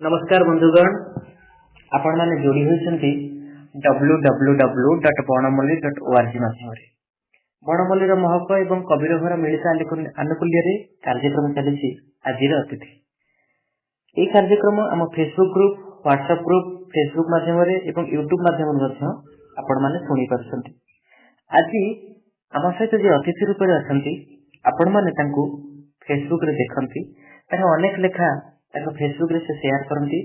ନମସ୍କାର ବନ୍ଧୁଗଣ, ଆପଣମାନେ ଯୋଡ଼ି ହୋଇଛନ୍ତି www.banamalli.org ମାଧ୍ୟମରେ। ବଣମଲ୍ଲୀର ମହକ ଏବଂ କବିର ଘର ମିଳିତ ଆନୁକୂଲ୍ୟରେ କାର୍ଯ୍ୟକ୍ରମ ଚାଲିଛି ଆଜିର ଅତିଥି। ଏହି କାର୍ଯ୍ୟକ୍ରମ ଆମ Facebook group, WhatsApp group, Facebook ମାଧ୍ୟମରେ ଏବଂ ୟୁଟ୍ୟୁବ ମାଧ୍ୟମରେ ମଧ୍ୟ ଆପଣମାନେ ଶୁଣି ପାରୁଛନ୍ତି। ଆଜି ଆମ ସହିତ ଯିଏ ଅତିଥି ରୂପରେ ଅଛନ୍ତି, ଆପଣମାନେ ତାଙ୍କୁ ଫେସବୁକରେ ଦେଖନ୍ତି। ତାଙ୍କ ଅନେକ ଲେଖା ତାଙ୍କ ଫେସବୁକରେ ସେ ସେୟାର କରନ୍ତି।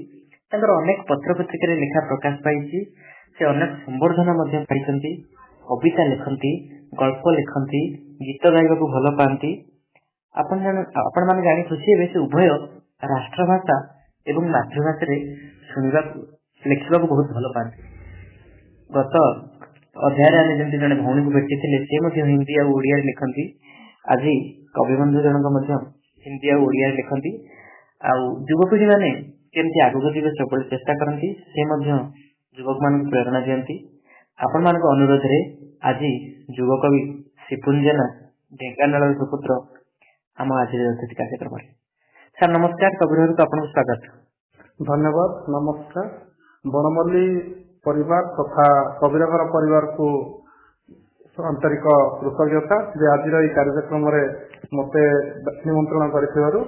ତାଙ୍କର ଅନେକ ପତ୍ର ପତ୍ରିକାରେ ଲେଖା ପ୍ରକାଶ ପାଇଛି। ସେ ଅନେକ ସମ୍ବର୍ଦ୍ଧନା ମଧ୍ୟ ପାଇଛନ୍ତି। କବିତା ଲେଖନ୍ତି, ଗଳ୍ପ ଲେଖନ୍ତି, ଗୀତ ଗାଇବାକୁ ଭଲ ପାଆନ୍ତି। ଆପଣମାନେ ଜାଣି ଖୁସି ହେବେ, ସେ ଉଭୟ ରାଷ୍ଟ୍ରଭାଷା ଏବଂ ମାତୃଭାଷାରେ ଶୁଣିବାକୁ, ଲେଖିବାକୁ ବହୁତ ଭଲ ପାଆନ୍ତି। ଗତ ଅଧ୍ୟାୟରେ ଆମେ ଯେମିତି ଜଣେ ଭଉଣୀକୁ ଭେଟିଥିଲେ, ସେ ମଧ୍ୟ ହିନ୍ଦୀ ଆଉ ଓଡିଆରେ ଲେଖନ୍ତି। ଆଜି କବି ବନ୍ଧୁ ଜଣକ ମଧ୍ୟ ହିନ୍ଦୀ ଆଉ ଓଡିଆରେ ଲେଖନ୍ତି ଆଉ ଯୁବପିଢି ମାନେ କେମିତି ଆଗକୁ ଯିବେ ସବୁବେଳେ ଚେଷ୍ଟା କରନ୍ତି। ସେ ମଧ୍ୟ ଯୁବକ ମାନଙ୍କୁ ପ୍ରେରଣା ଦିଅନ୍ତି। ଆପଣମାନଙ୍କ ଅନୁରୋଧରେ ଆଜି ଯୁବକବି ସିପୁନ ଜେନା, ଢେଙ୍କାନାଳର ସୁପୁତ୍ର, ଆମ ଆଜିର ଅତିଥି କାର୍ଯ୍ୟକ୍ରମରେ। ସାର୍ ନମସ୍କାର, କବିର ଘରକୁ ଆପଣଙ୍କୁ ସ୍ୱାଗତ। ଧନ୍ୟବାଦ, ନମସ୍କାର। ବଣମଲ୍ଲୀ ପରିବାର ତଥା କବିର ଘର ପରିବାରକୁ ଆନ୍ତରିକ କୃତଜ୍ଞତା ଯେ ଆଜିର ଏଇ କାର୍ଯ୍ୟକ୍ରମରେ ମତେ ନିମନ୍ତ୍ରଣ କରିଥିବାରୁ।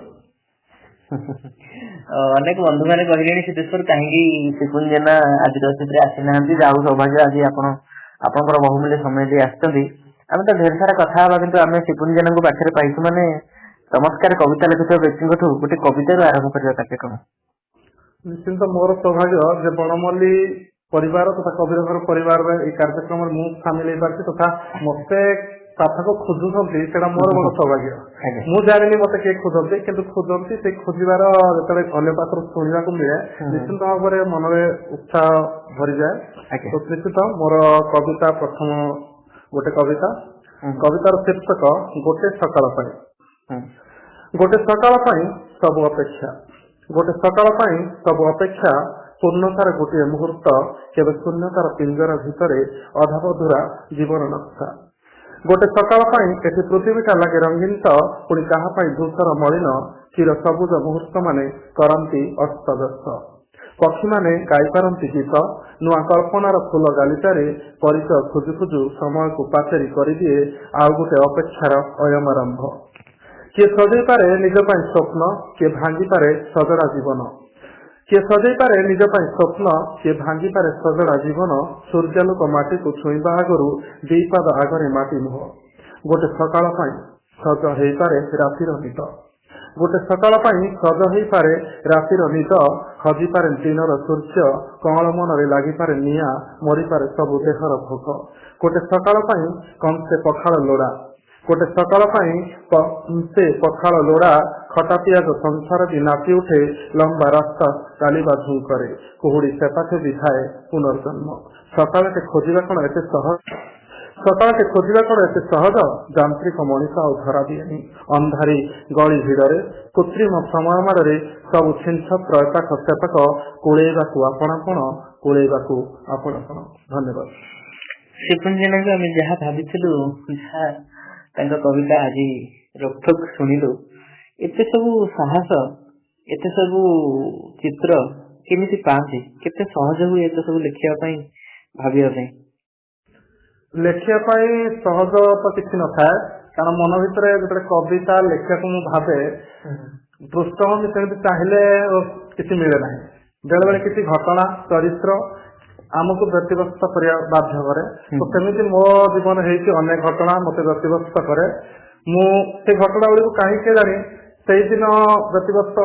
ଅନେକ ବନ୍ଧୁ ମାନେ କହିଲେଣି, ସିଦ୍ଧେଶ୍ୱର, କାହିଁକି ସିପୁନ ଜେନା ଆଜିର ଅତିଥିରେ ଆସିନାହାନ୍ତି? ଯାହା ହଉ, ସୌଭାଗ୍ୟ ଆଜି ଆପଣ ଆପଣଙ୍କର ବହୁମୂଲ୍ୟ ସମୟ ଦେଇ ଆସିଛନ୍ତି। ଆମେ ତ ଢେର ସାରା କଥା ହବା, କିନ୍ତୁ ଆମେ ସିପୁନ ଜେନାଙ୍କୁ ପାଖରେ ପାଇଛୁ ମାନେ ଚମତ୍କାର କବିତା ଲେଖୁଥିବା ବ୍ୟକ୍ତିଙ୍କଠୁ ଗୋଟେ କବିତାରୁ ଆରମ୍ଭ କରିବା କାର୍ଯ୍ୟକ୍ରମ। ନିଶ୍ଚିନ୍ତ ମୋର ସୌଭାଗ୍ୟ ଯେ ବଣମଲ୍ଲୀ ପରିବାର ତଥା କବିର ଘର ପରିବାରରେ ଏଇ କାର୍ଯ୍ୟକ୍ରମରେ ମୁଁ ସାମିଲ ହେଇପାରିଛି ତଥା ମତେ ପାଠକ ଖୋଜୁଛନ୍ତି, ସେଇଟା ମୋର ବଡ ସୌଭାଗ୍ୟ। ମୁଁ ଜାଣିନି ମତେ କିଏ ଖୋଜନ୍ତି, କିନ୍ତୁ ଖୋଜନ୍ତି। ସେ ଖୋଜିବାର ଯେତେବେଳେ ଅନ୍ୟ ପାଖରୁ ଶୁଣିବାକୁ ମିଳେ, ନିଶ୍ଚିନ୍ତ ଭାବରେ ମନରେ ଉତ୍ସାହ ଭରିଯାଏ। ତ ନିଶ୍ଚିତ ମୋର କବିତା, ପ୍ରଥମ ଗୋଟେ କବିତା। କବିତାର ଶୀର୍ଷକ ଗୋଟେ ସକାଳ ପାଇଁ। ଗୋଟେ ସକାଳ ପାଇଁ ସବୁ ଅପେକ୍ଷା, ଗୋଟେ ସକାଳ ପାଇଁ ସବୁ ଅପେକ୍ଷା। ପୂର୍ଣ୍ଣତାର ଗୋଟିଏ ମୁହୂର୍ତ୍ତ କେବେ ଶୂନ୍ୟତାର ପିଞ୍ଜରା ଭିତରେ ଅଧାବଧୁରା ଜୀବନ ନକ୍ସା। ଗୋଟେ ସକାଳ ପାଇଁ ଏଠି ପୃଥିବୀଟା ଲାଗେ ରଙ୍ଗୀନ ତ ପୁଣି କାହା ପାଇଁ ଧୂସର ମଳିନ। ଚିର ସବୁଜ ମୁହୂର୍ତ୍ତ ମାନେ କରନ୍ତି ଅସ୍ତବ୍ୟସ୍ତ। ପକ୍ଷୀମାନେ ଗାଇପାରନ୍ତି ଗୀତ। ନୂଆ କଳ୍ପନାର ଫୁଲ ଗାଲିଚାରେ ପରିଚୟ ଖୋଜୁ ଖୋଜୁ ସମୟକୁ ପାଚେରୀ କରିଦିଏ ଆଉ ଗୋଟେ ଅପେକ୍ଷାର ଅୟମାରମ୍ଭ। କିଏ ସଜେଇ ପାରେ ନିଜ ପାଇଁ ସ୍ୱପ୍ନ, କିଏ ଭାଙ୍ଗିପାରେ ସଜଡ଼ା ଜୀବନ। କିଏ ସଜେଇ ପାରେ ନିଜ ପାଇଁ ସ୍ୱପ୍ନ, କିଏ ଭାଙ୍ଗିପାରେ ସଜଡ଼ା ଜୀବନ। ସୂର୍ଯ୍ୟାଲୋକ ମାଟିକୁ ଛୁଇଁବା ଆଗରୁ ଦି ପାଦ ଆଗରେ ମାଟି ମୁହଁ। ଗୋଟେ ସକାଳ ପାଇଁ ସଜ ହେଇପାରେ ରାତିର ନିଦ, ଗୋଟେ ସକାଳ ପାଇଁ ସଜ ହେଇପାରେ ରାତିର ନିଦ। ହଜିପାରେ ଦିନର ସୂର୍ଯ୍ୟ, କଅଁଳ ମନରେ ଲାଗିପାରେ ନିଆଁ, ମରିପାରେ ସବୁ ଦେହର ଭୋକ। ଗୋଟେ ସକାଳ ପାଇଁ କଂସେ ପଖାଳ ଲୋଡା, ଗୋଟେ ସକାଳ ପାଇଁ କଂସେ ପଖାଳ ଲୋଡା। ଖଟା ପିଆଜ ସଂସାର ବି ନାଚି ଉଠେ ଲମ୍ବା ରାସ୍ତା ଚାଲିବା ଝୁଙ୍କରେ। କୁହୁଡି ସେପାଖେ ବି ଥାଏ ପୁନର୍ଜନ୍ମ। ସକାଳଟେ ଖୋଜିବା କଣ ଏତେ ସହଜ? ସକାଳଟେ ଖୋଜିବା କଣ ଏତେ ସହଜ? ଯାନ୍ତ୍ରିକ ମଣିଷ ଆଉ ଧରା ଦିଏନି ଅନ୍ଧାରୀ ଗଳି ଭିଡରେ। କୃତ୍ରିମ ସମୟ ମାଡ଼ରେ ସବୁ ଛିନଛତ୍ର ଏପାଖ ସେପାଖ। କୁଳେଇବାକୁ ଆପଣା ପଣ, କୁଳେଇବାକୁ ଆପଣା ପଣ। ଧନ୍ୟବାଦ। ସିପୁନ ଜେନାଙ୍କୁ ଆମେ ଯାହା ଭାବିଥିଲୁ, ଯାହା ତାଙ୍କ କବିତା ଆଜି ରୋକଠୋକ ଶୁଣିଲୁ, ଏତେ ସବୁ ସାହସ, ଏତେ ସବୁ ଚିତ୍ର କେମିତି ପାଆନ୍ତି? କେତେ ସହଜ ହୁଏ ଏତେ ସବୁ ଲେଖିବା ପାଇଁ, ଭାବିବା ପାଇଁ? ଲେଖିବା ପାଇଁ ସହଜ ତ କିଛି ନଥାଏ, କାରଣ ମନ ଭିତରେ ଯେତେବେଳେ କବିତା ଲେଖିବାକୁ ମୁଁ ଭାବେ, ପୃଷ୍ଠଭୂମି ସେମିତି ଚାହିଁଲେ କିଛି ମିଳେ ନାହିଁ। ବେଳେ ବେଳେ କିଛି ଘଟଣା, ଚରିତ୍ର ଆମକୁ ବ୍ୟତିବ୍ୟସ୍ତ କରିବା ବାଧ୍ୟ କରେ। ତ ସେମିତି ମୋ ଜୀବନ ହେଇଛି, ଅନେକ ଘଟଣା ମତେ ବ୍ୟତିବ୍ୟସ୍ତ କରେ। ମୁଁ ସେ ଘଟଣା ଗୁଡିକୁ କାହିଁକି କେଜାଣି ସେଇଦିନ ବ୍ୟତିବ୍ୟସ୍ତ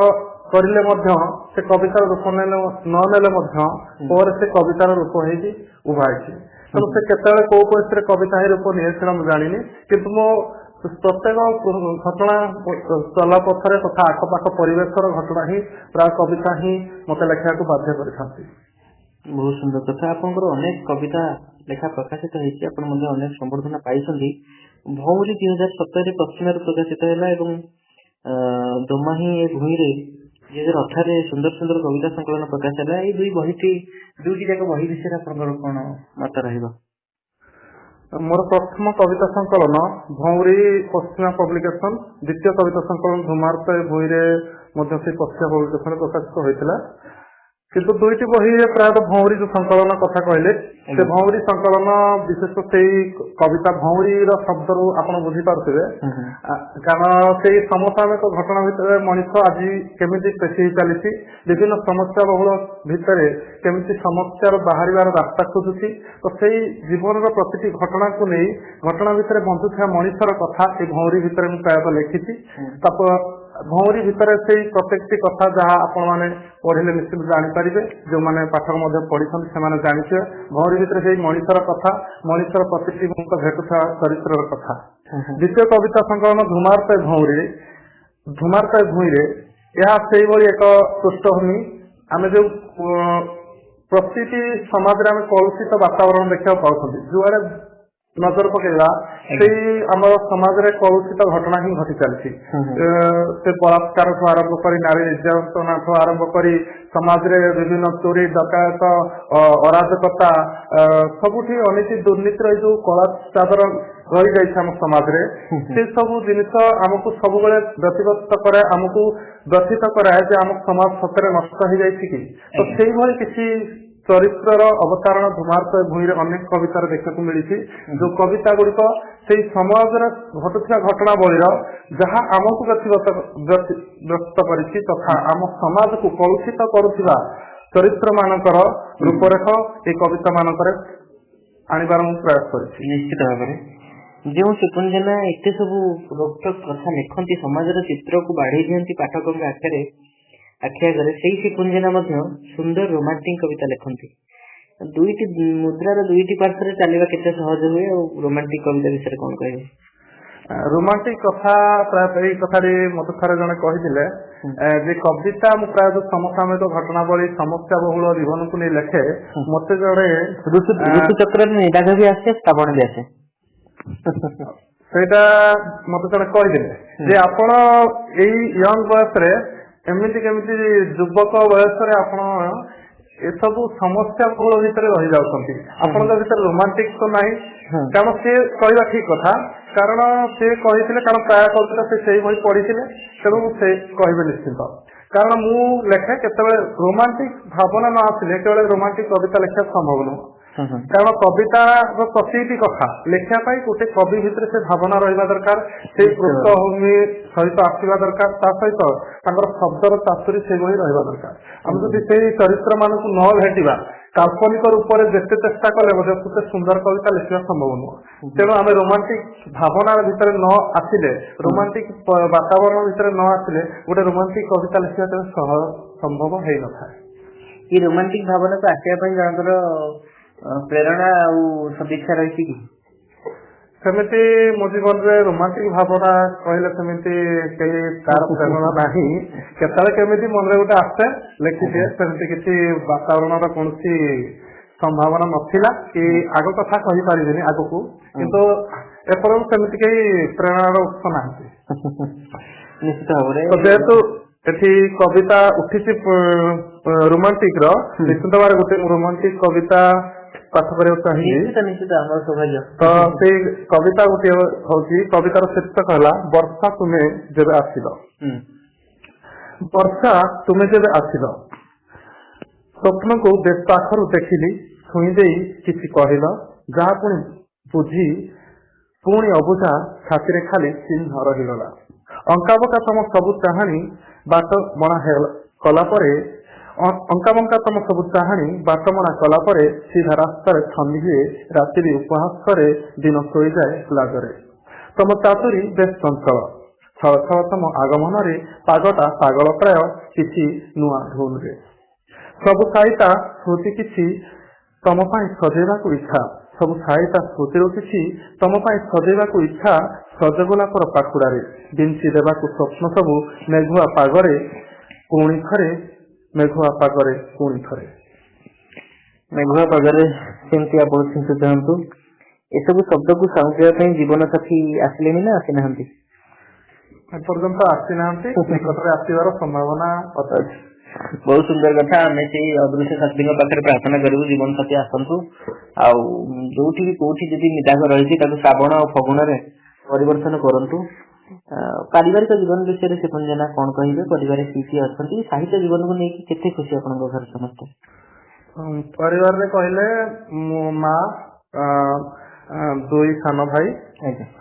କରିଲେ ମଧ୍ୟ ସେ କବିତାର ରୂପ ନେଲେ ନ ନେଲେ ମଧ୍ୟ ପରେ ସେ କବିତାର ରୂପ ହେଇକି ଉଭା ହେଇଛି। ତେଣୁ ସେ କେତେବେଳେ କୋଉ ପରିସ୍ଥିତିରେ କବିତା ହେଇ ରୂପ ନିଏ, ସେଇଟା ମୁଁ ଜାଣିନି। କିନ୍ତୁ ମୋ ପ୍ରତ୍ୟେକ ଘଟଣା ଚଲା ପଥରେ ତଥା ଆଖପାଖ ପରିବେଶର ଘଟଣା ହିଁ ପ୍ରାୟ କବିତା ହିଁ ମତେ ଲେଖିବାକୁ ବାଧ୍ୟ କରିଥାନ୍ତି। ବହୁତ ସୁନ୍ଦର କଥା। ଆପଣଙ୍କର ଅନେକ କବିତା ଲେଖା ପ୍ରକାଶିତ ହେଇଛି। ଆପଣ ମଧ୍ୟ ଅନେକ ସମ୍ବର୍ଦ୍ଧନା ପାଇଛନ୍ତି। ଭଉଁରୀ 2017ରେ ପଶ୍ଚିମାରୁ ପ୍ରକାଶିତ ହେଲା ଏବଂ ଦୋମାହି ଏ ଭୂଇଁରେ 2018ରେ ସୁନ୍ଦର ସୁନ୍ଦର କବିତା ସଂକଳନ ପ୍ରକାଶ ହେଲା। ଏଇ ଦୁଇ ବହିଟି, ଦୁଇଟି ଯାକ ବହି ବିଷୟରେ ଆପଣଙ୍କର କଣ ମତ ରହିବ? ମୋର ପ୍ରଥମ କବିତା ସଂକଳନ ଭଉଁରୀ ପଶ୍ଚିମା ପବ୍ଲିକେସନ, ଦ୍ୱିତୀୟ କବିତା ସଂକଳନ ଧୁମାର୍ତ ଭୂଇଁରେ ମଧ୍ୟ ସେଇ ପଶ୍ଚିମା ପବ୍ଲିକେସନରେ ପ୍ରକାଶିତ ହୋଇଥିଲା। କିନ୍ତୁ ଦୁଇଟି ବହିରେ ପ୍ରାୟତଃ ଭଉଁରୀ ଯୋଉ ସଂକଳନ କଥା କହିଲେ, ସେ ଭଉଁରୀ ସଂକଳନ ବିଶେଷ ସେଇ କବିତା ଭଉଁରୀର ଶବ୍ଦରୁ ଆପଣ ବୁଝିପାରୁଥିବେ, କାରଣ ସେଇ ସମସାମୟିକ ଘଟଣା ଭିତରେ ମଣିଷ ଆଜି କେମିତି ପେଶି ହେଇ ଚାଲିଛି, ବିଭିନ୍ନ ସମସ୍ୟା ବହୁଳ ଭିତରେ କେମିତି ସମସ୍ୟାର ବାହାରିବାର ରାସ୍ତା ଖୋଜୁଛି। ତ ସେଇ ଜୀବନର ପ୍ରତିଟି ଘଟଣାକୁ ନେଇ ଘଟଣା ଭିତରେ ବଞ୍ଚୁଥିବା ମଣିଷର କଥା ଏଇ ଭଉଁରୀ ଭିତରେ ମୁଁ ପ୍ରାୟତଃ ଲେଖିଛି। ତାପ ଭଉଁରୀ ଭିତରେ ସେଇ ପ୍ରତ୍ୟେକଟି କଥା ଯାହା ଆପଣମାନେ ପଢିଲେ ନିଶ୍ଚିତ ଜାଣିପାରିବେ, ଯୋଉମାନେ ପାଠକ ମଧ୍ୟ ପଢିଛନ୍ତି ସେମାନେ ଜାଣିଥିବେ। ଭଉଁରୀ ଭିତରେ ସେଇ ମଣିଷର କଥା, ମଣିଷର ପ୍ରତିଟି ମୁହୂର୍ତ୍ତ ଭେଟୁଥିବା ଚରିତ୍ରର କଥା। ଦ୍ୱିତୀୟ କବିତା ସଂକଳନ ଧୁମାର୍ତ ଭଉଁରୀରେ, ଧୁମାର୍ତ ଭୂଇଁରେ ଏହା ସେଇଭଳି ଏକ ପୃଷ୍ଠଭୂମି। ଆମେ ଯୋଉ ପ୍ରତିଟି ସମାଜରେ ଆମେ କଳୁଷିତ ବାତାବରଣ ଦେଖିବାକୁ ପାଉଛନ୍ତି, ଯୁଆଡେ ନଜର ପକେଇବା ସେଇ ଆମର ସମାଜରେ କଳୁଷିତ ଘଟଣା ହିଁ ଘଟି ଚାଲିଛି। ସେ ବଳାତ୍କାରଠୁ ଆରମ୍ଭ କରି ନାରୀ ନିର୍ଯାତନାଠୁ ଆରମ୍ଭ କରି ସମାଜରେ ବିଭିନ୍ନ ଚୋରି, ଡକାୟତ, ଅରାଜକତା, ସବୁଠି ଅନୀତି ଦୁର୍ନୀତିର ଏଇ ଯୋଉ କଳା ଚାଦର ରହିଯାଇଛି ଆମ ସମାଜରେ, ସେ ସବୁ ଜିନିଷ ଆମକୁ ସବୁବେଳେ ବ୍ୟତିବ୍ୟସ୍ତ କରେ, ଆମକୁ ବ୍ୟଥିତ କରାଏ ଯେ ଆମ ସମାଜ ସତରେ ନଷ୍ଟ ହେଇଯାଇଛି କି। ତ ସେଇଭଳି କିଛି ଚରିତ୍ରର ଅବତାରଣ ଧୁମାର୍ତ ଭୂଇଁରେ ଅନେକ କବିତାରେ ଦେଖିବାକୁ ମିଳିଛି, ଯୋଉ କବିତା ଗୁଡିକ ସେଇ ସମାଜରେ ଘଟୁଥିବା ଘଟଣାବଳୀର ଯାହା ଆମକୁ ବ୍ୟସ୍ତ କରିଛି ତଥା ଆମ ସମାଜକୁ କଳୁଷିତ କରୁଥିବା ଚରିତ୍ର ମାନଙ୍କର ରୂପରେଖ ଏଇ କବିତା ମାନଙ୍କରେ ଆଣିବାର ମୁଁ ପ୍ରୟାସ କରିଛି। ନିଶ୍ଚିତ ଭାବରେ ଯେଉଁ ସିପୁନ ଜେନା ଏତେ ସବୁ ରୋକଠୋକ କଥା ଲେଖନ୍ତି, ସମାଜର ଚିତ୍ରକୁ ବାଢେଇ ଦିଅନ୍ତି ପାଠକଙ୍କ ଆଖରେ ଆଖି ଆଗରେ, ସେଇ ସିପୁନ ଜେନା ମଧ୍ୟ ସୁନ୍ଦର ରୋମାଣ୍ଟିକ କବିତା ଲେଖନ୍ତି। ଦୁଇଟି ମୁଦ୍ରାର ଦୁଇଟି ପାର୍ଶ୍ୱରେ ଚାଲିବା କେତେ ସହଜ ହୁଏ, ଆଉ ରୋମାଣ୍ଟିକ କବିତା ବିଷୟରେ କଣ କହିବେ? ରୋମାଣ୍ଟିକ କଥା ପ୍ରାୟତଃ ଏଇ କଥାଟି ମତେ ଥରେ ଜଣେ କହିଥିଲେ ଯେ କବିତା ମୁଁ ପ୍ରାୟତଃ ସମସାମୟିକ ଘଟଣାବଳୀ, ସମସ୍ୟା ବହୁଳ ଜୀବନକୁ ନେଇ ଲେଖେ। ମତେ ଜଣେ ଋତୁ ଚକ୍ରରେ ନିରାଗ ବି ଆସେ, ଶ୍ରାବଣ ବି ଆସେ। ସେଇଟା ମତେ ଜଣେ କହିଥିଲେ ଯେ ଆପଣ ଏଇ ୟଙ୍ଗ ବୟସରେ ଏମିତି କେମିତି ଯୁବକ ବୟସରେ ଆପଣ ଏସବୁ ସମସ୍ୟା ବହୁଳ ଭିତରେ ରହିଯାଉଛନ୍ତି, ଆପଣଙ୍କ ଭିତରେ ରୋମାଣ୍ଟିକ ତ ନାହିଁ। କାରଣ ସେ କହିବା ଠିକ କଥା, କାରଣ ସେ କହିଥିଲେ, କାରଣ ପ୍ରାୟ କବିତା ସେ ସେଇଭଳି ପଢିଥିଲେ, ତେଣୁ ସେ କହିବେ ନିଶ୍ଚିନ୍ତ। କାରଣ ମୁଁ ଲେଖେ କେତେବେଳେ ରୋମାଣ୍ଟିକ ଭାବନା ନ ଆସିଲେ କେତେବେଳେ ରୋମାଣ୍ଟିକ କବିତା ଲେଖିବା ସମ୍ଭବ ନୁହଁ। କାରଣ କବିତାର ପ୍ରତିଟି କଥା ଲେଖିବା ପାଇଁ ଗୋଟେ କବି ଭିତରେ ସେ ଭାବନା ରହିବା ଦରକାର, ସେଇ ପୃଷ୍ଠଭୂମି ସହିତ ଆସିବା ଦରକାର, ତା ସହିତ ତାଙ୍କର ଶବ୍ଦର ଚାତୁରୀ ସେଇଭଳି ରହିବା ଦରକାର। ଆମେ ଯଦି ସେଇ ଚରିତ୍ର ମାନଙ୍କୁ ନ ଭେଟିବା, କାଳ୍ପନିକ ରୂପରେ ଯେତେ ଚେଷ୍ଟା କଲେ ମଧ୍ୟ ସେତେ ସୁନ୍ଦର କବିତା ଲେଖିବା ସମ୍ଭବ ନୁହଁ। ତେଣୁ ଆମେ ରୋମାଣ୍ଟିକ ଭାବନା ଭିତରେ ନ ଆସିଲେ, ରୋମାଣ୍ଟିକ ବାତାବରଣ ଭିତରେ ନ ଆସିଲେ ଗୋଟେ ରୋମାଣ୍ଟିକ କବିତା ଲେଖିବା କେବେ ସମ୍ଭବ ହେଇନଥାଏ। ଏଇ ରୋମାଣ୍ଟିକ ଭାବନାକୁ ଆସିବା ପାଇଁ ଜଣଙ୍କର ପ୍ରେରଣା ଆଉ ସଦିଚ୍ଛା ରହିଛି କି? ସେମିତି ମୋ ଜୀବନରେ ରୋମାଣ୍ଟିକ ଭାବନା କହିଲେ ସେମିତି କେହି କାହାର ପ୍ରେରଣା ନାହିଁ। କେତେବେଳେ କେମିତି ମନରେ ଗୋଟେ ଆସେ ଲେଖିଦିଏ, ସେମିତି କିଛି ବାତାବରଣର କୌଣସି ସମ୍ଭାବନା ନଥିଲା କି ଆଗ କଥା କହିପାରିବିନି ଆଗକୁ, କିନ୍ତୁ ଏପର୍ଯ୍ୟନ୍ତ ସେମିତି କେହି ପ୍ରେରଣାର ଉତ୍ସ ନାହାନ୍ତି। ନିଶ୍ଚିତ ଭାବରେ ଯେହେତୁ ଏଠି କବିତା ଉଠିଛି ରୋମାଣ୍ଟିକ ର, ନିଶ୍ଚିତ ଭାବରେ ଗୋଟେ ରୋମାଣ୍ଟିକ କବିତା ପାଠ କରିବାକୁ ଚାହିଁବି। ନିଶ୍ଚିତ ନିଶ୍ଚିତ, ଆମର ସୌଭାଗ୍ୟ। ତ ସେଇ କବିତା ଗୋଟିଏ ହଉଛି, କବିତାର ଶୀର୍ଷକ ହେଲା ବର୍ଷା ତୁମେ ଯେବେ ଆସିଲ। ବର୍ଷା ତୁମେ ଯେବେ ଆସିଲ, ସ୍ୱପ୍ନକୁ ବେଶ ପାଖରୁ ଦେଖିଲି, ଛୁଇଁ ଦେଇ କିଛି କହିଲ, ଯାହା ପୁଣି ବୁଝି ପୁଣି ଅବୁଝା ଛାତିରେ ଖାଲି ଚିହ୍ନ ରହିଗଲା। ଅଙ୍କାବଙ୍କା ତମ ସବୁ ଚାହାଣୀ ବାଟ ବଣା କଲା ପରେ, ଅଙ୍କାବଙ୍କା ତମ ସବୁ ଚାହାଣୀ ବାଟମଣା କଲା ପରେ, ସିଧା ରାସ୍ତାରେ ଛନ୍ଦି ହୁଏ ରାତିରେ ଉପହାସ କରେ, ଦିନ ଶୋଇଯାଏ ଲାଜରେ। ତମ ଚାତୁରୀ ବେଶ ଚଞ୍ଚଳ, ଛଳ ଛଳ ତମ ଆଗମନରେ ପାଗଟା ପାଗଳ ପ୍ରାୟ କିଛି ନୂଆ ଧୁନରେ। ସବୁ ସାଇତା ସ୍ମୃତି କିଛି ତମ ପାଇଁ ସଜେଇବାକୁ ଇଚ୍ଛା, ସବୁ ସାଇତା ସ୍ମୃତିରୁ କିଛି ତମ ପାଇଁ ସଜେଇବାକୁ ଇଚ୍ଛା, ସଜ ଗୋଲାପର ପାଖୁଡାରେ ବିଞ୍ଚି ଦେବାକୁ ସ୍ୱପ୍ନ ସବୁ ମେଘୁଆ ପାଗରେ ପୁଣି ଥରେ, ମେଘୁଆ ପାଗରେ ପୁଣି ଥରେ। ମେଘୁଆ ପାଗରେ ସେମିତି ଆପଣ ଛିଞ୍ଚୁ ଚାହାନ୍ତୁ। ଏସବୁ ଶବ୍ଦକୁ ସାଉଁଟିବା ପାଇଁ ଜୀବନ ସାଥୀ ଆସିଲେଣି ନା ଆସିନାହାନ୍ତି? ଏପର୍ଯ୍ୟନ୍ତ ଆସିନାହାନ୍ତି, ନିକଟରେ ଆସିବାର ସମ୍ଭାବନା ଅଛି। ବହୁତ ସୁନ୍ଦର କଥା। ଆମେ ସେଇ ଅଦୃଶ୍ୟ ଶକ୍ତିଙ୍କ ପାଖରେ ପ୍ରାର୍ଥନା କରିବୁ ଜୀବନ ସାଥୀ ଆସନ୍ତୁ, ଆଉ ଯୋଉଠି ବି କୋଉଠି ଯଦି ନିଦାଘ ରହିଛି ତାକୁ ଶ୍ରାବଣ ଆଉ ଫଗୁଣରେ ପରିବର୍ତ୍ତନ କରନ୍ତୁ। ପାରିବାରିକ ଜୀବନ ବିଷୟରେ ସିପୁନ ଜେନା କଣ କହିବେ? ପରିବାରରେ କିଏ କିଏ ଅଛନ୍ତି? ସାହିତ୍ୟ ଜୀବନକୁ ନେଇକି କେତେ ଖୁସି ଆପଣଙ୍କ ଘରେ ସମସ୍ତେ? ପରିବାରରେ କହିଲେ ମୋ ମା, ଦୁଇ ସାନ ଭାଇ,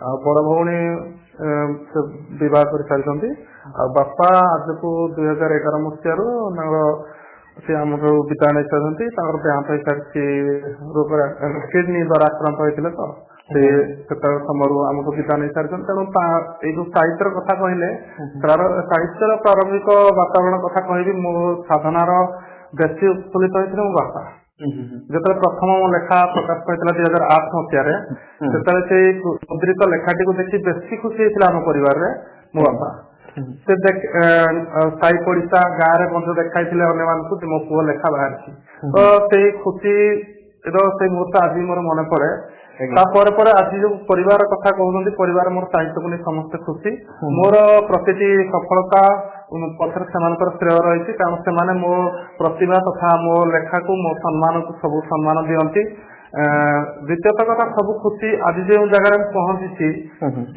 ଆଉ ବଡ ଭଉଣୀ ସେ ବିବାହ କରିସାରିଛନ୍ତି। ଆଉ ବାପା ଆଜକୁ 2011 ମସିହାରୁ ତାଙ୍କର ସେ ଆମଠୁ ବିଦାୟ ନେଇସାରିଛନ୍ତି। ତାଙ୍କର ଦେହାନ୍ତ ହେଇସାରିଛି, ରୋଗରେ କିଡନୀ ଦ୍ଵାରା ଆକ୍ରାନ୍ତ ହେଇଥିଲେ, ତ ସେ ସେତେବେଳେ ସମୟରୁ ଆମଠୁ ବିଦାୟ ନେଇସାରିଛନ୍ତି। ତେଣୁ ଏଇ ଯୋଉ ସାହିତ୍ୟର କଥା କହିଲେ, ସାହିତ୍ୟର ପ୍ରାରମ୍ଭିକ ବାତାବରଣ କଥା କହିବି, ମୋ ସାଧନାର ବେଶୀ ଉତ୍ଫୁଲ୍ଲିତ ହେଇଥିଲେ ମୋ ବାପା। ଯେତେବେଳେ ପ୍ରଥମ ମୋ ଲେଖା ପ୍ରକାଶ ପାଇଥିଲା 2008 ମସିହାରେ, ସେତେବେଳେ ସେଇ ମୁଦ୍ରିତ ଲେଖାଟିକୁ ଦେଖି ବେଶୀ ଖୁସି ହେଇଥିଲା ଆମ ପରିବାରରେ ମୋ ବାପା। ସେ ସାହି ପଡିଶା ଗାଁରେ ମଧ୍ୟ ଦେଖାଇଥିଲେ ଅନ୍ୟମାନଙ୍କୁ ଯେ ମୋ ପୁଅ ଲେଖା ବାହାରିଛି। ତ ସେଇ ଖୁସିର ସେଇ ମୁହୂର୍ତ୍ତ ଆଜି ମୋର ମନେ ପଡେ। ତାପରେ ପରେ ଆଜି ଯୋଉ ପରିବାର କଥା କହୁଛନ୍ତି, ପରିବାର ମୋର ସାହିତ୍ୟକୁ ନେଇ ସମସ୍ତେ ଖୁସି। ମୋର ପ୍ରତିଟି ସଫଳତା ପଛରେ ସେମାନଙ୍କର ଶ୍ରେୟ ରହିଛି, କାରଣ ସେମାନେ ମୋ ପ୍ରତିଭା ତଥା ମୋ ଲେଖାକୁ, ମୋ ସମ୍ମାନକୁ ସବୁ ସମ୍ମାନ ଦିଅନ୍ତି। ଦ୍ୱିତୀୟତଃ କଥା, ସବୁ ଖୁସି ଆଜି ଯେଉଁ ଜାଗାରେ ମୁଁ ପହଞ୍ଚିଛି,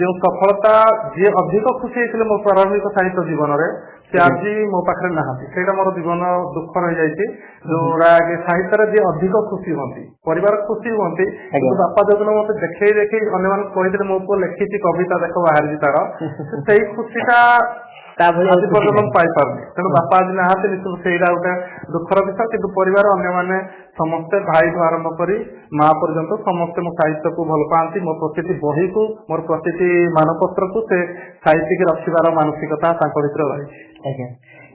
ଯେଉଁ ସଫଳତା, ଯିଏ ଅଧିକ ଖୁସି ହେଇଥିଲେ ମୋ ପ୍ରାରମ୍ଭିକ ସାହିତ୍ୟ ଜୀବନରେ, ସେ ଆଜି ମୋ ପାଖରେ ନାହାନ୍ତି। ସେଇଟା ମୋର ଜୀବନ ଦୁଃଖ ରହିଯାଇଛି, ଯୋଉଟା କି ସାହିତ୍ୟରେ ଯିଏ ଅଧିକ ଖୁସି ହୁଅନ୍ତି, ପରିବାର ଖୁସି ହୁଅନ୍ତି, କିନ୍ତୁ ବାପା ଯୋଉଦିନ ମତେ ଦେଖେଇ ଦେଖେଇ ଅନ୍ୟମାନଙ୍କୁ କହିଥିଲେ ମୋ ପୁଅ ଲେଖିଛି କବିତା ଦେଖ ବାହାରିଛି ତାର, ସେଇ ଖୁସିଟା ଆଜି ପର୍ଯ୍ୟନ୍ତ ମୁଁ ପାଇପାରୁନି। ତେଣୁ ବାପା ଆଜି ନାହାନ୍ତି, ନିଶ୍ଚିତ ସେଇଟା ଗୋଟେ ଦୁଃଖର ବିଷୟ। କିନ୍ତୁ ପରିବାର ଅନ୍ୟମାନେ ସମସ୍ତେ, ଭାଇଠୁ ଆରମ୍ଭ କରି ମା ପର୍ଯ୍ୟନ୍ତ ସମସ୍ତେ ମୋ ସାହିତ୍ୟକୁ ଭଲ ପାଆନ୍ତି। ମୋ ପ୍ରତିଟି ବହିକୁ, ମୋର ପ୍ରତିଟି ମାନପତ୍ରକୁ ସେ ସାହିତ୍ୟିକ ରଖିବାର ମାନସିକତା ତାଙ୍କ ଭିତରେ ରହିଛି। ଆଜ୍ଞା,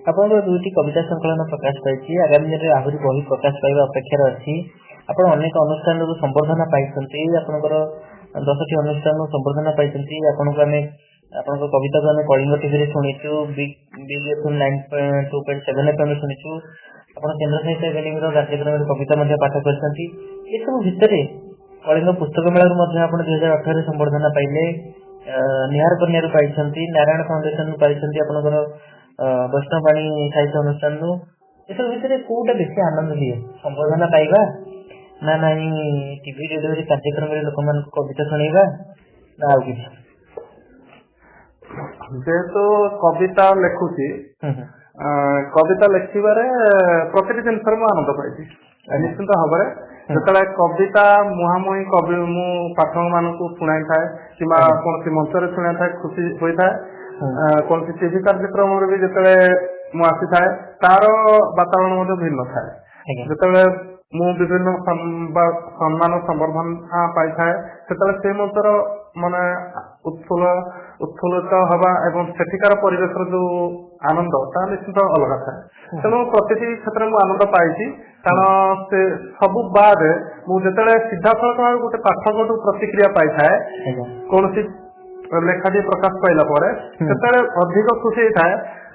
ଆପଣଙ୍କର 2ଟି କବିତା ସଂକଳନ ପ୍ରକାଶ ପାଇଛି, ଆଗାମୀ ଦିନରେ ଆହୁରି ବହି ପ୍ରକାଶ ପାଇବା ଅପେକ୍ଷାରେ ଅଛି। ଆପଣ ଅନେକ ଅନୁଷ୍ଠାନରୁ ସମ୍ବର୍ଦ୍ଧନା ପାଇଛନ୍ତି, ଆପଣଙ୍କର 10ଟି ଅନୁଷ୍ଠାନରୁ ସମ୍ବର୍ଦ୍ଧନା ପାଇଛନ୍ତି। ଆପଣଙ୍କୁ ଆମେ ଆପଣଙ୍କ କବିତାକୁ ଆମେ କଳିଙ୍ଗ ଟିଭିରେ ଶୁଣିଛୁ, ବିଗ୍ ଏଫଏମ୍ 92.7 ଏଫଏମ୍ ରେ ଶୁଣିଛୁ। ଆପଣ କେନ୍ଦ୍ର ସାହିତ୍ୟ ଏକାଡେମୀର କାର୍ଯ୍ୟକ୍ରମରେ କବିତା ମଧ୍ୟ ପାଠ କରିଛନ୍ତି। ଏସବୁ ଭିତରେ କଳିଙ୍ଗ ପୁସ୍ତକ ମେଳାରୁ ମଧ୍ୟ ଆପଣ 2018ରେ ସମ୍ବର୍ଦ୍ଧନା ପାଇଲେ, ନିହାର କନ୍ୟାରୁ ପାଇଛନ୍ତି, ନାରାୟଣ ଫାଉଣ୍ଡେସନରୁ ପାଇଛନ୍ତି, ଆପଣଙ୍କର ବୈଷ୍ଣବବାଣୀ ସାହିତ୍ୟ ଅନୁଷ୍ଠାନରୁ। ଏସବୁ ଭିତରେ କୋଉଟା ବେଶୀ ଆନନ୍ଦ ଦିଏ, ସମ୍ବର୍ଦ୍ଧନା ପାଇବା ନା ନାଇଁ ଟିଭି ରେଡିଓରେ କାର୍ଯ୍ୟକ୍ରମରେ ଲୋକମାନଙ୍କୁ କବିତା ଶୁଣେଇବା ନା ଆଉ କିଛି? ଯେହେତୁ କବିତା ଲେଖୁଛି, କବିତା ଲେଖିବାରେ ପ୍ରତିଟି ଜିନିଷରେ ମୁଁ ଆନନ୍ଦ ପାଇଛି ନିଶ୍ଚିନ୍ତ ଭାବରେ। ଯେତେବେଳେ କବିତା ମୁହାଁମୁହିଁ କବି ମୁଁ ପାଠକ ମାନଙ୍କୁ ଶୁଣାଇଥାଏ କିମ୍ବା କୌଣସି ମଞ୍ଚରେ ଶୁଣାଇଥାଏ, ଖୁସି ହୋଇଥାଏ। କୌଣସି ଟିଭି କାର୍ଯ୍ୟକ୍ରମରେ ବି ଯେତେବେଳେ ମୁଁ ଆସିଥାଏ, ତାର ବାତାବରଣ ମଧ୍ୟ ଭିନ୍ନ ଥାଏ। ଯେତେବେଳେ ମୁଁ ବିଭିନ୍ନ ସମ୍ମାନ ସମ୍ବର୍ଦ୍ଧନା ପାଇଥାଏ, ସେତେବେଳେ ସେ ମଞ୍ଚର ମାନେ ଉତ୍ଫୁଲ୍ଲିତ ହବା ଏବଂ ସେଠିକାର ପରିବେଶର ଯୋଉ ଆନନ୍ଦ, ତାହା ନିଶ୍ଚିତ ଅଲଗା ଥାଏ। ତେଣୁ ପ୍ରତିଟି କ୍ଷେତ୍ରରେ ମୁଁ ଆନନ୍ଦ ପାଇଛି, କାରଣ ସେ ସବୁ ବାଦେ ମୁଁ ଯେତେବେଳେ ସିଧାସଳଖ ଭାବେ ଗୋଟେ ପାଠକଠୁ ପ୍ରତିକ୍ରିୟା ପାଇଥାଏ କୌଣସି ଲେଖାଟି ପ୍ରକାଶ ପାଇଲା ପରେ, ସେତେବେଳେ ଅଧିକ ଖୁସି ହେଇଥାଏ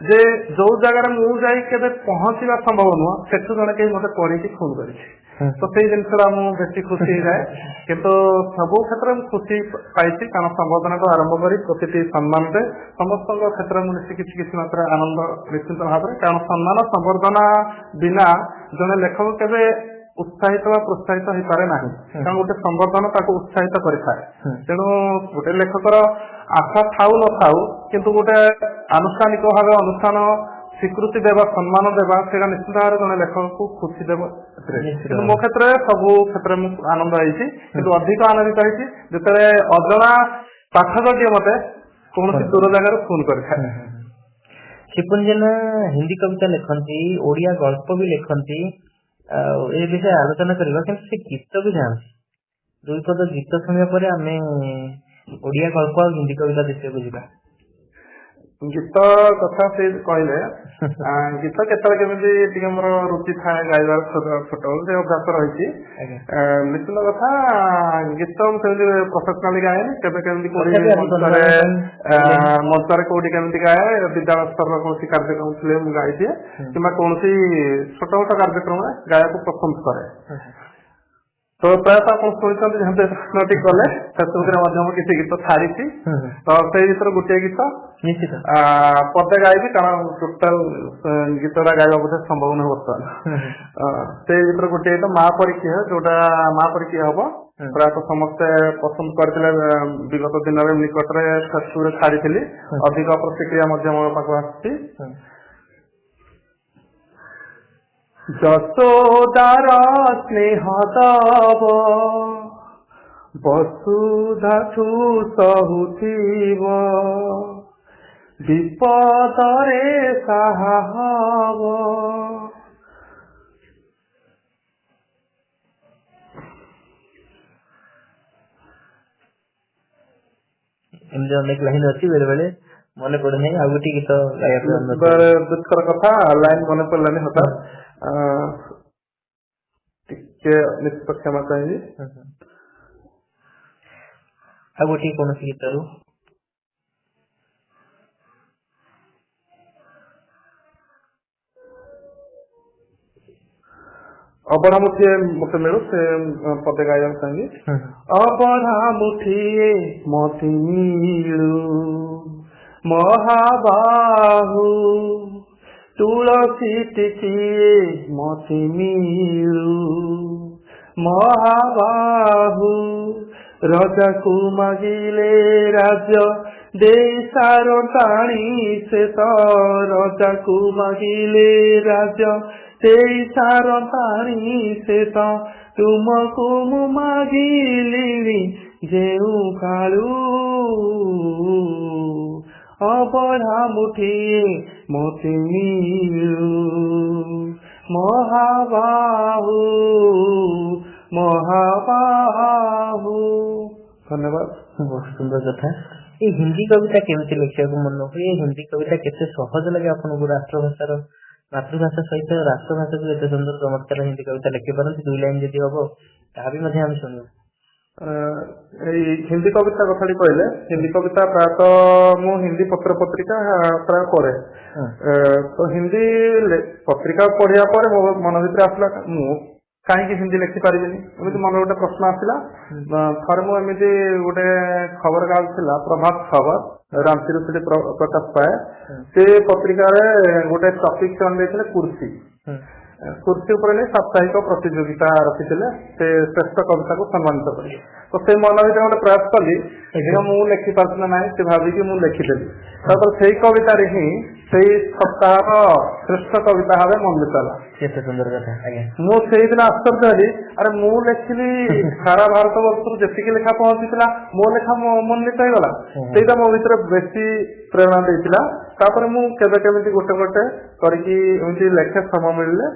ଯେ ଯୋଉ ଜାଗାରେ ମୁଁ ଯାଇ କେବେ ପହଞ୍ଚିବା ସମ୍ଭବ ନୁହଁ, ସେଠୁ ଜଣେ କେହି ମତେ ପଢିକି ଫୋନ କରିଛି, ତ ସେଇ ଜିନିଷଟା ମୁଁ ବେଶୀ ଖୁସି ହେଇଯାଏ। କିନ୍ତୁ ସବୁ କ୍ଷେତ୍ରରେ ମୁଁ ଖୁସି ପାଇଛି, କାରଣ ସମ୍ବର୍ଦ୍ଧନାଠୁ ଆରମ୍ଭ କରି ପ୍ରତିଟି ସମ୍ମାନରେ ସମସ୍ତଙ୍କ କ୍ଷେତ୍ରରେ ମୁଁ ନିଶ୍ଚିତ କିଛି କିଛି ମାତ୍ରାରେ ଆନନ୍ଦ ନିଶ୍ଚିତ ଭାବରେ, କାରଣ ସମ୍ମାନ ସମ୍ବର୍ଦ୍ଧନା ବିନା ଜଣେ ଲେଖକ କେବେ ଉତ୍ସାହିତ ବା ପ୍ରୋତ୍ସାହିତ ହେଇପାରେ ନାହିଁ, କାରଣ ଗୋଟେ ସମ୍ବର୍ଦ୍ଧନା ତାକୁ ଉତ୍ସାହିତ କରିଥାଏ। ତେଣୁ ଗୋଟେ ଲେଖକର ଆଶା ଥାଉ ନଥାଉ, କିନ୍ତୁ ଗୋଟେ ଆନୁଷ୍ଠାନିକ ଭାବେ ଅନୁଷ୍ଠାନ ସ୍ୱୀକୃତି ଦେବା, ସମ୍ମାନ ଦେବା, ସେଇଟା ନିଶ୍ଚିତ ଭାବରେ ଜଣେ ଲେଖକକୁ ଖୁସି ଦେବ। କିନ୍ତୁ ମୋ କ୍ଷେତ୍ରରେ ସବୁ କ୍ଷେତ୍ରରେ ମୁଁ ଆନନ୍ଦ ହେଇଛି, କିନ୍ତୁ ଅଧିକ ଆନନ୍ଦିତ ହେଇଛି ଯେତେବେଳେ ଅଜଣା ପାଠକଟିଏ ମତେ କୌଣସି ଦୂର ଜାଗାରୁ ଫୋନ କରିଥାଏ। ସିପୁନ ଜେନା ହିନ୍ଦୀ କବିତା ଲେଖନ୍ତି, ଓଡିଆ ଗଳ୍ପ ବି ଲେଖନ୍ତି, ଆଉ ଏ ବିଷୟରେ ଆଲୋଚନା କରିବା, କିନ୍ତୁ ସେ ଗୀତ ବି ଗାଆନ୍ତି। ଦୁଇ ପଦ ଗୀତ ଶୁଣିବା ପରେ ଆମେ ଓଡିଆ ଗଳ୍ପ ଆଉ ହିନ୍ଦୀ କବିତା ବିଷୟକୁ ଯିବା। ଗୀତ କଥା ସେ କହିଲେ, ଗୀତ କେତେବେଳେ କେମିତି ଟିକେ ମୋର ରୁଚି ଥାଏ ଗାଇବାର, ଛୋଟବେଳୁ ସେ ଅଭ୍ୟାସ ରହିଛି। ନିଶ୍ଚିତ କଥା, ଗୀତ ମୁଁ ସେମିତି ପ୍ରଫେସନାଲି ଗାଏନି, କେବେ କେମିତି କୋଉଠି ମଞ୍ଚରେ କୋଉଠି କେମିତି ଗାଏ। ବିଦ୍ୟାଳୟ ସ୍ତରର କୌଣସି କାର୍ଯ୍ୟକ୍ରମ ଥିଲେ ମୁଁ ଗାଇଦିଏ, କିମ୍ବା କୌଣସି ଛୋଟ ମୋଟ କାର୍ଯ୍ୟକ୍ରମରେ ଗାଇବାକୁ ପସନ୍ଦ କରେ। ତ ପ୍ରାୟତଃ ଆପଣ ଶୁଣିଛନ୍ତି, ଯେହେତୁ ପ୍ରଶ୍ନଟି କଲେ, ଫେସବୁକରେ ମଧ୍ୟ ମୁଁ କିଛି ଗୀତ ଛାଡିଛି। ତ ସେଇ ଭିତରୁ ଗୋଟିଏ ଗୀତ ନିଶ୍ଚିତ ପଦେ ଗାଇବି, କାରଣ ଟୋଟାଲ ଗୀତଟା ଗାଇବା ବୋଧେ ସମ୍ଭବ ନୁହେଁ ବର୍ତ୍ତମାନ। ସେଇ ଭିତରୁ ଗୋଟିଏ ଗୀତ ମା ପରି କିଏ, ଯୋଉଟା ମା ପରି କିଏ ହବ, ପ୍ରାୟତଃ ସମସ୍ତେ ପସନ୍ଦ କରିଥିଲେ। ବିଗତ ଦିନରେ ନିକଟରେ ଫେସବୁକରେ ଛାଡିଥିଲି, ଅଧିକ ପ୍ରତିକ୍ରିୟା ମଧ୍ୟ ମୋ ପାଖକୁ ଆସିଛି। ଯଶୋଦାର ସ୍ନେହ ଦବ, ବସୁଧାଠୁ ସହୁଥିବ, ବିପଦରେ ସାହା ହବ। ଏମିତି ଅନେକ ଲାଇନ ଅଛି, ବେଳେ ବେଳେ ମନେ ପଡୁନାହିଁ। ଆଉ ଗୋଟେ ଗୀତ ଗାଇବା ପାଇଁ ଅନୁରୋଧ କରିବି। ଦୁଃଖର କଥା, ଲାଇନ ମନେ ପଡିଲାନି ହଠାତ୍, ଟିକେ ନିଶ୍ଚିତ କ୍ଷମା ଚାହିଁବି। ଆଉ ଗୋଟିଏ କୌଣସି ଗୀତରୁ। ଅବଢା ମୁଠିଏ ମତେ ମିଳୁ, ସେ ପଦେ ଗାଇବାକୁ ଚାହିଁବି। ଅବଢା ମୁଠିଏ ମତେ ମିଳୁ ମହାବାହୁ, ତୁଳସୀ ଟିକିଏ ମତେ ମିଳୁ ମହାବାହୁ। ରଜାକୁ ମାଗିଲେ ରାଜ୍ୟ ଦେଇ ସାରନ୍ତାଣି ସେ ତ, ରଜାକୁ ମାଗିଲେ ରାଜ୍ୟ ଦେଇ ସାରନ୍ତାଣି ସେ ତ, ତୁମକୁ ମୁଁ ମାଗିଲିଣି ଯେଉଁ କାଳୁ। ଅବଢା ମୁଠିଏ ମତେ ମିଳୁ ମହାବାହୁ, ମହାବାହୁ। ଧନ୍ୟବାଦ। ବହୁତ ସୁନ୍ଦର କଥା। ଏଇ ହିନ୍ଦୀ କବିତା କେମିତି ଲେଖିବାକୁ ମନ ହୁଏ? ହିନ୍ଦୀ କବିତା କେତେ ସହଜ ଲାଗେ ଆପଣଙ୍କୁ? ରାଷ୍ଟ୍ରଭାଷାର, ମାତୃଭାଷା ସହିତ ରାଷ୍ଟ୍ରଭାଷାକୁ ଏତେ ସୁନ୍ଦର ଚମତ୍କାର ହିନ୍ଦୀ କବିତା ଲେଖିପାରନ୍ତି। ଦୁଇ ଲାଇନ ଯଦି ହବ, ତାହା ବି ମଧ୍ୟ ଆମେ ଶୁଣିବୁ। ଏଇ ହିନ୍ଦୀ କବିତା କଥାଟି କହିଲେ, ହିନ୍ଦୀ କବିତା ପ୍ରାୟତଃ ମୁଁ ହିନ୍ଦୀ ପତ୍ର ପତ୍ରିକା ପ୍ରାୟ ପଢେ। ତ ହିନ୍ଦୀ ପତ୍ରିକା ପଢିବା ପରେ ମୋ ମନ ଭିତରେ ଆସିଲା, ମୁଁ କାହିଁକି ହିନ୍ଦୀ ଲେଖିପାରିବିନି? ଏମିତି ମନରେ ଗୋଟେ ପ୍ରଶ୍ନ ଆସିଲା। ଥରେ ମୁଁ ଏମିତି ଗୋଟେ ଖବର କାଗଜ ଥିଲା ପ୍ରଭାତ ଖବର, ରାଞ୍ଚିରୁ ସେଠି ପ୍ରକାଶ ପାଏ, ସେ ପତ୍ରିକାରେ ଗୋଟେ ଟପିକ ସେମାନେ ଦେଇଥିଲେ କୁର୍ସି। କୁର୍ସି ଉପରେ ନେଇ ସାପ୍ତାହିକ ପ୍ରତିଯୋଗିତା ରଖିଥିଲେ, ସେ ଶ୍ରେଷ୍ଠ କବିତାକୁ ସମ୍ମାନିତ କରିବେ। ତ ସେଇ ମନ ଭିତରେ ଗୋଟେ ପ୍ରୟାସ କଲି, ମୁଁ ଲେଖି ପାରୁଛି ନା ନାହିଁ ସେ ଭାବିକି ମୁଁ ଲେଖିଦେଲି। ତାପରେ ସେଇ କବିତାରେ ହିଁ ସେଇ ସପ୍ତାହର ଶ୍ରେଷ୍ଠ କବିତା ଭାବେ ମନୋନୀତ ହେଲା। କେତେ ସୁନ୍ଦର କଥା ଆଜ୍ଞା। ମୁଁ ସେଇଦିନ ଆଶ୍ଚର୍ଯ୍ୟ ହେଲି, ଆରେ ମୁଁ ଲେଖିଲି, ସାରା ଭାରତ ବର୍ଷରୁ ଯେତିକି ଲେଖା ପହଞ୍ଚିଥିଲା ମୋ ଲେଖା ମନୋନୀତ ହେଇଗଲା। ସେଇଟା ମୋ ଭିତରେ ବେଶୀ ପ୍ରେରଣା ଦେଇଥିଲା। ତାପରେ ମୁଁ କେବେ କେମିତି ଗୋଟେ ଗୋଟେ କରିକି ଏମିତି ଲେଖେ ସମୟ ମିଳିଲେ।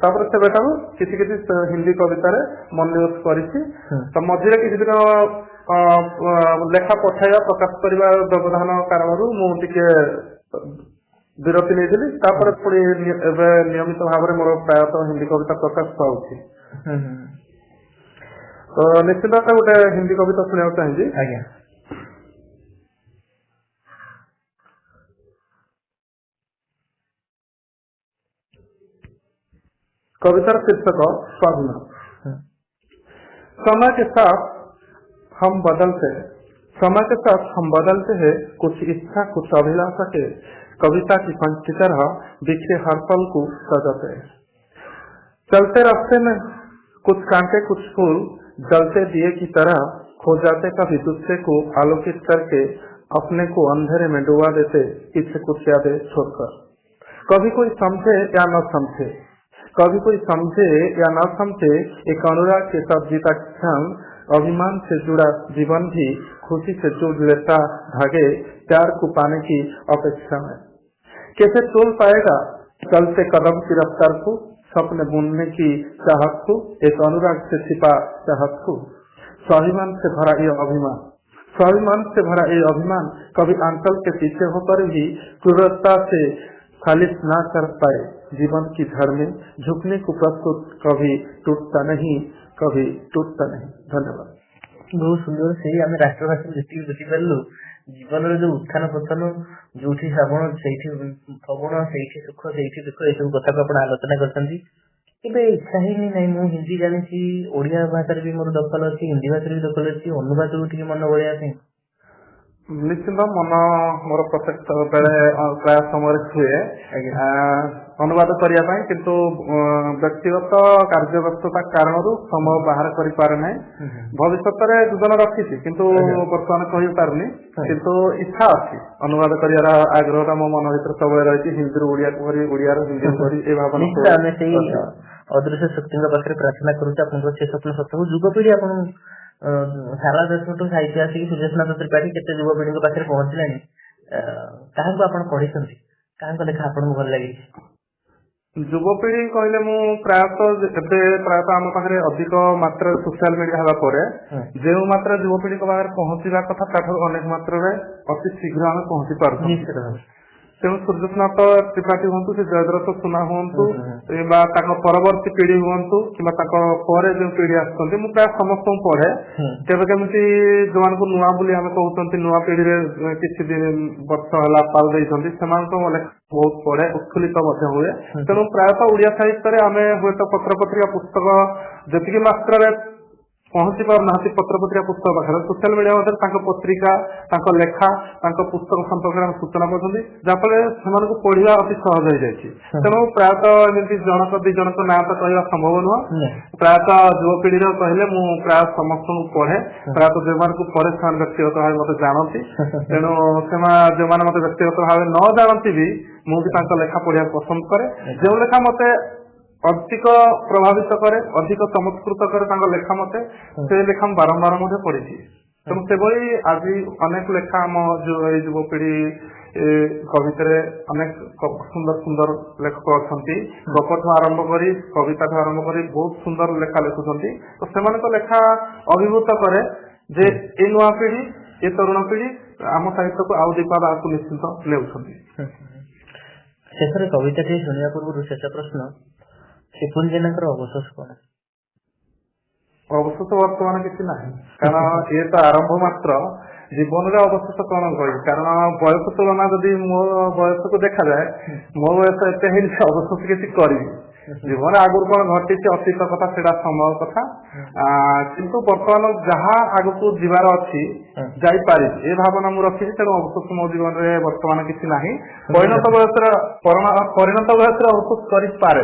ତାପରେ ସେବେଠାରୁ କିଛି କିଛି ହିନ୍ଦୀ କବିତାରେ ମନୋନିବେଶ କରିଛି। ତ ମଝିରେ କିଛି ଦିନ ଲେଖା ପଠାଇବା, ପ୍ରକାଶ କରିବା ବ୍ୟବଧାନ କାରଣରୁ ମୁଁ ଟିକେ ବିରତି ନେଇଥିଲି। ତାପରେ ପୁଣି ଏବେ ନିୟମିତ ଭାବରେ ମୋର ପ୍ରାୟତଃ ହିନ୍ଦୀ କବିତା ପ୍ରକାଶ ପାଉଛି। ତ ନିଶ୍ଚିତ ଗୋଟେ ହିନ୍ଦୀ କବିତା ଶୁଣିବାକୁ ଚାହିଁବି। ଆଜ୍ଞା। कविता शीर्षक स्वाभिमान। समय के साथ हम बदलते हैं, समय के साथ हम बदलते हैं, कुछ इच्छा कुछ अभिलाषा के कविता की पंक्ति तरह बिखरे हर पल को सजाते हैं। चलते रास्ते में कुछ कांटे कुछ फूल जलते दिए की तरह खो जाते, कभी दूसरे को आलोकित करके अपने को अंधेरे में डुबा देते, पीछे कुछ यादें छोड़कर। कभी कोई समझे या न समझे, कभी कोई समझे या न समझे, एक अनुराग के साथ जीता क्षण, अभिमान से जुड़ा जीवन भी खुशी से जुड़ लेता धागे, प्यार को पाने की अपेक्षा में। कैसे तोल पाएगा चलते कदम की रफ्तार को, सपने बुनने की चाहत को, एक अनुराग से छिपा चाहत को। स्वाभिमान से भरा ये अभिमान, स्वाभिमान से भरा ये अभिमान कभी आंचल के पीछे होकर भी क्रूरता से खालिश ना कर पाए। जीवन की झड़ में झुकने को प्रस्तुत कभी टूटता नहीं, कभी टूटता नहीं। धन्यवाद। ବହୁତ ସୁନ୍ଦର। ସେଇ ଆମେ ରାଷ୍ଟ୍ରଭାଷାରୁ ଯେତିକି ବୁଝିପାରିଲୁ, ଜୀବନର ଯୋଉ ଉତ୍ଥାନ ପତନ, ଯୋଉଠି ଶ୍ରାବଣ ସେଇଠି ପବନ, ସେଇଠି ସୁଖ ସେଇଠି ଦୁଃଖ, ଏସବୁ କଥାକୁ ଆପଣ ଆଲୋଚନା କରିଛନ୍ତି। କେବେ ଇଚ୍ଛା ହେଇନି ନାଇଁ ମୁଁ ହିନ୍ଦୀ ଜାଣିଛି, ଓଡିଆ ଭାଷାରେ ବି ମୋର ଦଖଲ ଅଛି, ହିନ୍ଦୀ ଭାଷାରେ ବି ଦଖଲ ଅଛି, ଅନୁବାଦକୁ ଟିକେ ମନ ବଳେଇବା ପାଇଁ? ନିଶ୍ଚିନ୍ତ ମନ ମୋର ପ୍ରତ୍ୟେକ ବେଳେ ପ୍ରାୟ ସମୟରେ ହୁଏ ଅନୁବାଦ କରିବା ପାଇଁ, କିନ୍ତୁ ବ୍ୟକ୍ତିଗତ କାର୍ଯ୍ୟ ବ୍ୟସ୍ତତା କାରଣରୁ ସମୟ ବାହାର କରିପାରେ ନାହିଁ। ଭବିଷ୍ୟତରେ ଯୋଜନା ରଖିଛି, କିନ୍ତୁ ବର୍ତ୍ତମାନ କହିପାରୁନି। କିନ୍ତୁ ଇଚ୍ଛା ଅଛି, ଅନୁବାଦ କରିବାର ଆଗ୍ରହଟା ମୋ ମନ ଭିତରେ ସବୁବେଳେ ରହିଛି। ହିନ୍ଦୀରୁ ଓଡିଆକୁ କରି, ଓଡିଆରୁ ହିନ୍ଦୀକୁ କରି, ଏ ଭାବନା। ଆମେ ସେଇ ଅଦୃଶ୍ୟ ଶକ୍ତିଙ୍କ ପାଖରେ ପ୍ରାର୍ଥନା କରୁଛୁ ଆପଣଙ୍କର ସେ ସ୍ୱପ୍ନ ସତ ହଉ। ଯୁବପିଢି, ଆପଣ ସାରଳା ଦାସଙ୍କଠୁ ସାହିତ୍ୟ ଆସିକି ସୂର୍ଯ୍ୟସ୍ନାତ ତ୍ରିପାଠୀ କେତେ ଯୁବପିଢିଙ୍କ ପାଖରେ ପହଞ୍ଚିଲାଣି। କାହାଙ୍କୁ ଆପଣ ପଢିଛନ୍ତି, କାହାଙ୍କ ଲେଖା ଆପଣଙ୍କୁ ଭଲ ଲାଗିଛି? ଯୁବପିଢି କହିଲେ ମୁଁ ପ୍ରାୟତଃ ଏବେ ପ୍ରାୟତଃ ଆମ ପାଖରେ ଅଧିକ ମାତ୍ରାରେ ସୋସିଆଲ ମିଡିଆ ହେବା ପରେ ଯେଉଁ ମାତ୍ରାରେ ଯୁବପିଢିଙ୍କ ପାଖରେ ପହଞ୍ଚିବା କଥା, ତାଠାରୁ ଅନେକ ମାତ୍ରାରେ ଅତି ଶୀଘ୍ର ଆମେ ପହଞ୍ଚି ପାରୁଛୁ। ତେଣୁ ସୂର୍ଯ୍ୟସ୍ନାତ ତ୍ରିପାଠୀ ହୁଅନ୍ତୁ, ସେ ଜୟଦ୍ରଥ ସୁନା ହୁଅନ୍ତୁ, କିମ୍ବା ତାଙ୍କ ପରବର୍ତ୍ତୀ ପିଢି ହୁଅନ୍ତୁ, କିମ୍ବା ତାଙ୍କ ପରେ ଯେଉଁ ପିଢି ଆସୁଛନ୍ତି, ମୁଁ ପ୍ରାୟ ସମସ୍ତଙ୍କୁ ପଢେ। କେବେ କେମିତି ଯୋଉମାନଙ୍କୁ ନୂଆ ବୋଲି ଆମେ କହୁଛନ୍ତି, ନୂଆ ପିଢିରେ କିଛି ଦିନ ବର୍ଷ ହେଲା ପାଦ ଦେଇଛନ୍ତି, ସେମାନଙ୍କ ଲେଖା ବହୁତ ପଢେ, ଉତ୍ଫୁଲ୍ଲିତ ମଧ୍ୟ ହୁଏ। ତେଣୁ ପ୍ରାୟତଃ ଓଡିଆ ସାହିତ୍ୟରେ ଆମେ ହୁଏତ ପତ୍ର ପତ୍ରିକା ପୁସ୍ତକ ଯେତିକି ମାତ୍ରାରେ ପହଞ୍ଚି ପାରୁନାହାନ୍ତି ପତ୍ର ପତ୍ରିକା ପୁସ୍ତକ ପାଖରେ, ସୋସିଆଲ ମିଡିଆ ମଧ୍ୟରେ ତାଙ୍କ ପତ୍ରିକା, ତାଙ୍କ ଲେଖା, ତାଙ୍କ ପୁସ୍ତକ ସମ୍ପର୍କରେ ଆମେ ସୂଚନା ପାଉଛନ୍ତି, ଯାହାଫଳରେ ସେମାନଙ୍କୁ ପଢିବା ଅତି ସହଜ ହେଇଯାଇଛି। ତେଣୁ ପ୍ରାୟତଃ ଏମିତି ଜଣକ ଦି ଜଣଙ୍କ ନାଁ ତ କହିବା ସମ୍ଭବ ନୁହଁ। ପ୍ରାୟତଃ ଯୁବପିଢିର କହିଲେ ମୁଁ ପ୍ରାୟ ସମସ୍ତଙ୍କୁ ପଢେ। ପ୍ରାୟତଃ ଯେଉଁମାନଙ୍କୁ ପଢେ ସେମାନେ ବ୍ୟକ୍ତିଗତ ଭାବେ ମତେ ଜାଣନ୍ତି। ତେଣୁ ସେମାନେ ଯେଉଁମାନେ ମତେ ବ୍ୟକ୍ତିଗତ ଭାବେ ନ ଜାଣନ୍ତି ବି, ମୁଁ ବି ତାଙ୍କ ଲେଖା ପଢିବାକୁ ପସନ୍ଦ କରେ। ଯେଉଁ ଲେଖା ମତେ ଅଧିକ ପ୍ରଭାବିତ କରେ, ଅଧିକ ଚମତ୍କୃତ କରେ ତାଙ୍କ ଲେଖା ମତେ, ସେ ଲେଖା ମୁଁ ବାରମ୍ବାର ମଧ୍ୟ ପଢିଛି। ତେଣୁ ସେଭଳି ଆଜି ଅନେକ ଲେଖା ଆମ ଯୋଉ ଏଇ ଯୁବପିଢି ଭିତରେ ଅନେକ ସୁନ୍ଦର ସୁନ୍ଦର ଲେଖକ ଅଛନ୍ତି। ଗପଠୁ ଆରମ୍ଭ କରି, କବିତାଠୁ ଆରମ୍ଭ କରି ବହୁତ ସୁନ୍ଦର ଲେଖା ଲେଖୁଛନ୍ତି। ତ ସେମାନଙ୍କ ଲେଖା ଅଭିଭୂତ କରେ ଯେ ଏ ନୂଆ ପିଢି, ଏ ତରୁଣ ପିଢି ଆମ ସାହିତ୍ୟକୁ ଆଉ ଦି ପାଦ ଆଗକୁ ନିଶ୍ଚିନ୍ତ ନେଉଛନ୍ତି। ଶେଷରେ କବିତାଟି ଶୁଣିବା ପୂର୍ବରୁ ଶେଷ ପ୍ରଶ୍ନ, ସିପୁନ ଜେନାଙ୍କର ଅବଶୋଷ କଣ? ଅବଶୋଷ ବର୍ତ୍ତମାନ କିଛି ନାହିଁ, କାରଣ ଇଏ ତ ଆରମ୍ଭ ମାତ୍ର। ଜୀବନରେ ଅବଶୋଷ କଣ କହିବି, କାରଣ ବୟସ ତୁଳନା ଯଦି ମୋ ବୟସକୁ ଦେଖାଯାଏ, ମୋ ବୟସ ଏତେ ହେଇନି ଅବଶୋଷ କିଛି କରିବି। ଜୀବନରେ ଆଗରୁ କଣ ଘଟିଛି ଅତୀତ କଥା, ସେଇଟା ସମୟ କଥା। କିନ୍ତୁ ବର୍ତ୍ତମାନ ଯାହା ଆଗକୁ ଯିବାର ଅଛି ଯାଇପାରିବି, ଏ ଭାବନା ମୁଁ ରଖିଛି। ତେଣୁ ଅବଶୋଷ ମୋ ଜୀବନରେ ବର୍ତ୍ତମାନ କିଛି ନାହିଁ। ପରିଣତ ବୟସରେ ଅବଶୋଷ କରିପାରେ,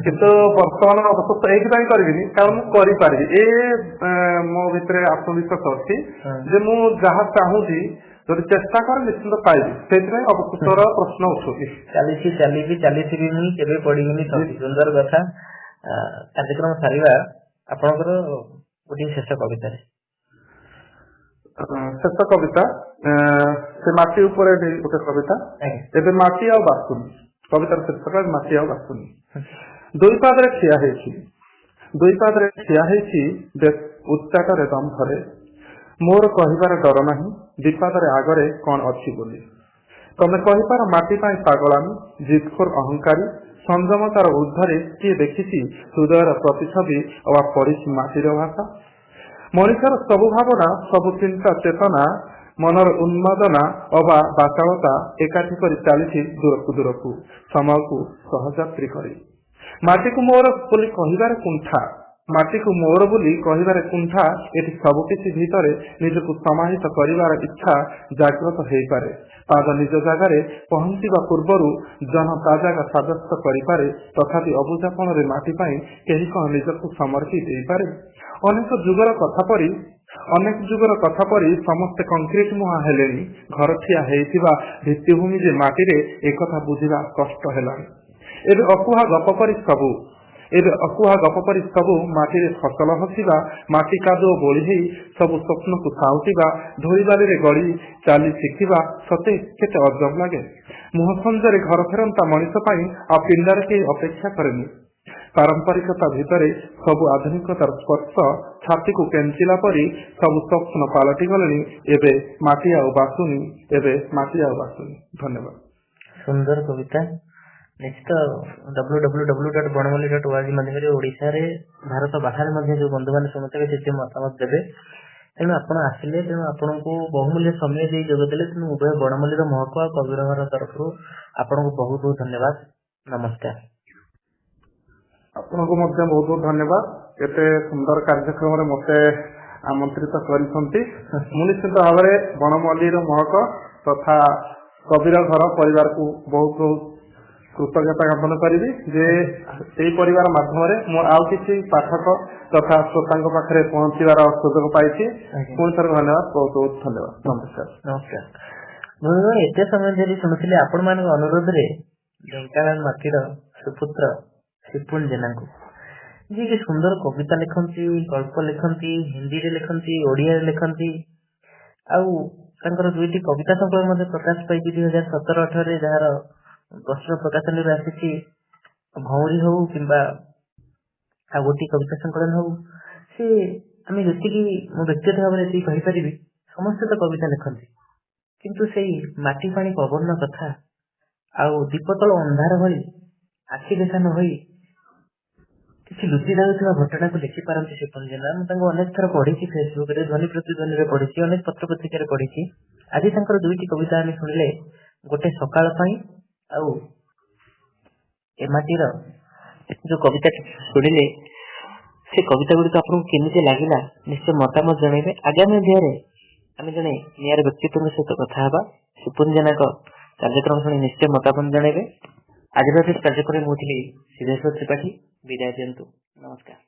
କିନ୍ତୁ ବର୍ତ୍ତମାନ ଅବଶୋଷ ଏଇଥିପାଇଁ କରିବିନି କାରଣ ମୁଁ କରିପାରିବି। ଏ ମୋ ଭିତରେ ଆତ୍ମବିଶ୍ୱାସ ଅଛି ଯେ ମୁଁ ଯାହା ଚାହୁଁଛି ଯଦି ଚେଷ୍ଟା କରେ ନିଶ୍ଚିନ୍ତ ପାଇବି। ସେଇଥିପାଇଁ ଅବଶୋଷର ପ୍ରଶ୍ନ ଉଠୁଛି। ଚାଲିଛି, ଚାଲିବି, ଚାଲିଥିବି, ମୁଁ କେବେ ପଡିବିନି ଥକି। ସୁନ୍ଦର କଥା। କାର୍ଯ୍ୟକ୍ରମ ସାରିବା ଆପଣଙ୍କର ଗୋଟିଏ ଶେଷ କବିତାରେ। ଶେଷ କବିତା ସେ ମାଟି ଉପରେ ଗୋଟେ କବିତା, ଏବେ ମାଟି ଆଉ ବାସୁନି। କବିତାର ଶୀର୍ଷକ ମାଟି ଆଉ ବାସୁନି। ଦୁଇ ପାଦରେ ଠିଆ ହେଇଛି, ଦୁଇ ପାଦରେ ଠିଆ ହେଇଛି ବେଶ ଉଚ୍ଚାଟରେ ଦମ୍ଭରେ, ମୋର କହିବାର ଡର ନାହିଁ ବିପଦରେ ଆଗରେ କଣ ଅଛି ବୋଲି। ତମେ କହିପାର ମାଟି ପାଇଁ ପାଗଳାମି, ଜିଦଖୋର, ଅହଙ୍କାରୀ, ସଂଯମତାର ଊର୍ଦ୍ଧ୍ୱରେ କିଏ ଦେଖିଛି ହୃଦୟର ପ୍ରତିଛବି ଅବା ପଢିଛି ମାଟିର ଭାଷା? ମଣିଷର ସବୁ ଭାବନା, ସବୁ ଚିନ୍ତା ଚେତନା, ମନର ଉନ୍ମାଦନା ଅବା ବାଚାଳତା ଏକାଠି କରି ଚାଲିଛି ଦୂରକୁ ଦୂରକୁ, ସମୟକୁ ସହଯାତ୍ରୀ କରି। ମାଟିକୁ ମୋର ବୋଲି କହିବାରେ କୁଣ୍ଠା, ମାଟିକୁ ମୋର ବୋଲି କହିବାରେ କୁଣ୍ଠା, ଏଠି ସବୁକିଛି ଭିତରେ ନିଜକୁ ସମାହିତ କରିବାର ଇଚ୍ଛା ଜାଗ୍ରତ ହେଇପାରେ। ପାଦ ନିଜ ଜାଗାରେ ପହଞ୍ଚିବା ପୂର୍ବରୁ ଜନ ତା ଜାଗା ସାବ୍ୟସ୍ତ କରିପାରେ। ତଥାପି ଅବୁଝାପଣରେ ମାଟି ପାଇଁ କେହି କଣ ନିଜକୁ ସମର୍ପି ଦେଇପାରେ? ଅନେକ ଯୁଗର କଥା ପରି, ଅନେକ ଯୁଗର କଥା ପରି ସମସ୍ତେ କଂକ୍ରିଟ ମୁହାଁ ହେଲେଣି। ଘର ଠିଆ ହେଇଥିବା ଭିତ୍ତିଭୂମି ଯେ ମାଟିରେ, ଏକଥା ବୁଝିବା କଷ୍ଟ ହେଲାଣି। ଏବେ ଅକୁହା ଗପ ପରି ସବୁ, ଏବେ ଅକୁହା ଗପ ପରି ସବୁ ମାଟିରେ ଫସଲ ହସିବା, ମାଟି କାଦୁଅ ବୋଳି ହେଇ ସବୁ ସ୍ୱପ୍ନକୁ ସାଉଁଟିବା, ଧୂଳିବାଲିରେ ଗଡି ଚାଲି ଶିଖିବା ସତେ କେତେ ଅଜବ ଲାଗେ। ମୁହଁ ସଞ୍ଜରେ ଘର ଫେରନ୍ତା ମଣିଷ ପାଇଁ ଆଉ ପିଣ୍ଡାରେ କେହି ଅପେକ୍ଷା କରେନି। ପାରମ୍ପରିକତା ଭିତରେ ସବୁ ଆଧୁନିକତାର ସ୍ପର୍ଶ ଛାତିକୁ କେଞ୍ଚିଲା ପରି ସବୁ ସ୍ୱପ୍ନ ପାଲଟି ଗଲେଣି। ଏବେ ମାଟି ଆଉ ବାସୁନି, ଏବେ ମାଟି ଆଉ ବାସୁନି। ଧନ୍ୟବାଦ। ସୁନ୍ଦର କବିତା। ନିଶ୍ଚିତ www.banamalli.org ମାଧ୍ୟମରେ ଓଡ଼ିଶାରେ, ଭାରତ ବାହାରେ ମଧ୍ୟ ଯୋଉ ବନ୍ଧୁମାନେ ଶୁଣୁଥିବେ ସେଥିରେ ମତାମତ ଦେବେ। ତେଣୁ ଆପଣ ଆସିଲେ, ତେଣୁ ଆପଣଙ୍କୁ ବହୁମୂଲ୍ୟ ସମୟ ଦେଇ ଯୋଗ ଦେଲେ, ତେଣୁ ଉଭୟ ବଣମଲ୍ଲୀର ମହକ ଆଉ କବିର ଘର ତରଫରୁ ଆପଣଙ୍କୁ ବହୁତ ବହୁତ ଧନ୍ୟବାଦ। ନମସ୍କାର। ଆପଣଙ୍କୁ ମଧ୍ୟ ବହୁତ ବହୁତ ଧନ୍ୟବାଦ, ଏତେ ସୁନ୍ଦର କାର୍ଯ୍ୟକ୍ରମରେ ମତେ ଆମନ୍ତ୍ରିତ କରିଛନ୍ତି। ମୁଁ ନିଶ୍ଚିତ ଭାବରେ ବଣମଲ୍ଲୀର ମହକ ତଥା କବିର ଘର ପରିବାରକୁ ବହୁତ ବହୁତ କୃତଜ୍ଞତା ଜ୍ଞାପନ କରିବି ଯେ ଏଇ ପରିବାର ମାଧ୍ୟମରେ ମୁଁ ଆଉ କିଛି ପାଠକ ତଥା ଶ୍ରୋତାଙ୍କ ପାଖରେ ପହଞ୍ଚିବାର ସୁଯୋଗ ପାଇଛି। ପୁଣି ଥରେ ଧନ୍ୟବାଦ, ବହୁତ ବହୁତ ଧନ୍ୟବାଦ, ନମସ୍କାର। ନମସ୍କାର ବନ୍ଧୁଗଣ, ଏତେ ସମୟ ଧରି ଶୁଣୁଥିଲେ ଆପଣମାନଙ୍କ ଅନୁରୋଧରେ ଢେଙ୍କାନାଳ ମାଟିର ସୁପୁତ୍ର ସିପୁନ ଜେନାଙ୍କୁ, ଯିଏକି ସୁନ୍ଦର କବିତା ଲେଖନ୍ତି, ଗଳ୍ପ ଲେଖନ୍ତି, ହିନ୍ଦୀରେ ଲେଖନ୍ତି, ଓଡିଆରେ ଲେଖନ୍ତି, ଆଉ ତାଙ୍କର ଦୁଇଟି କବିତା ସଂକଳନ ମଧ୍ୟ ପ୍ରକାଶ ପାଇଛି 2017-18ରେ, ଯାହାର ପଶ୍ଚିମ ପ୍ରକାଶନୀରୁ ଆସିଛି, ଭଉଁରୀ ହଉ କିମ୍ବା ଆଉ ଗୋଟିଏ କବିତା ସଂକଳନ ହଉ। ସେ ଆମେ ଯେତିକି, ମୁଁ ବ୍ୟକ୍ତିଗତ ଭାବରେ ଯେତିକି କହିପାରିବି, ସମସ୍ତେ ତ କବିତା ଲେଖନ୍ତି, କିନ୍ତୁ ସେଇ ମାଟି ପାଣି ପବନର କଥା ଆଉ ଦୀପ ତଳ ଅନ୍ଧାର ଭଳି ଆଖି ଦେଖା ନ ହୋଇ କିଛି ଲୁଚି ଯାଉଥିବା ଘଟଣାକୁ ଲେଖିପାରନ୍ତି ସିପୁନ ଜେନା। ମୁଁ ତାଙ୍କୁ ଅନେକ ଥର ପଢିଛି, ଫେସବୁକରେ ଧ୍ୱନି ପ୍ରତିଧ୍ୱନିରେ ପଢିଛି, ଅନେକ ପତ୍ର ପତ୍ରିକାରେ ପଢିଛି। ଆଜି ତାଙ୍କର ଦୁଇଟି କବିତା ଆମେ ଶୁଣିଲେ, ଗୋଟେ ସକାଳ ପାଇଁ ଆଉ ଏ ମାଟିର ଯୋଉ କବିତା ଶୁଣିଲେ, ସେ କବିତା ଗୁଡିକ ଆପଣଙ୍କୁ କେମିତି ଲାଗିଲା ନିଶ୍ଚୟ ମତାମତ ଜଣେଇବେ। ଆଗାମୀ ଅଧ୍ୟାୟରେ ଆମେ ଜଣେ ନିଆରା ବ୍ୟକ୍ତିତ୍ୱଙ୍କ ସହିତ କଥା ହେବା। ସିପୁନ ଜେନାଙ୍କ କାର୍ଯ୍ୟକ୍ରମ ଶୁଣି ନିଶ୍ଚୟ ମତାମତ ଜଣେଇବେ। ଆଜିର କାର୍ଯ୍ୟକ୍ରମରେ ମୁଁ ଥିଲି ସିଦ୍ଧେଶ୍ୱର ତ୍ରିପାଠୀ। ବିଦାୟ ଦିଅନ୍ତୁ, ନମସ୍କାର।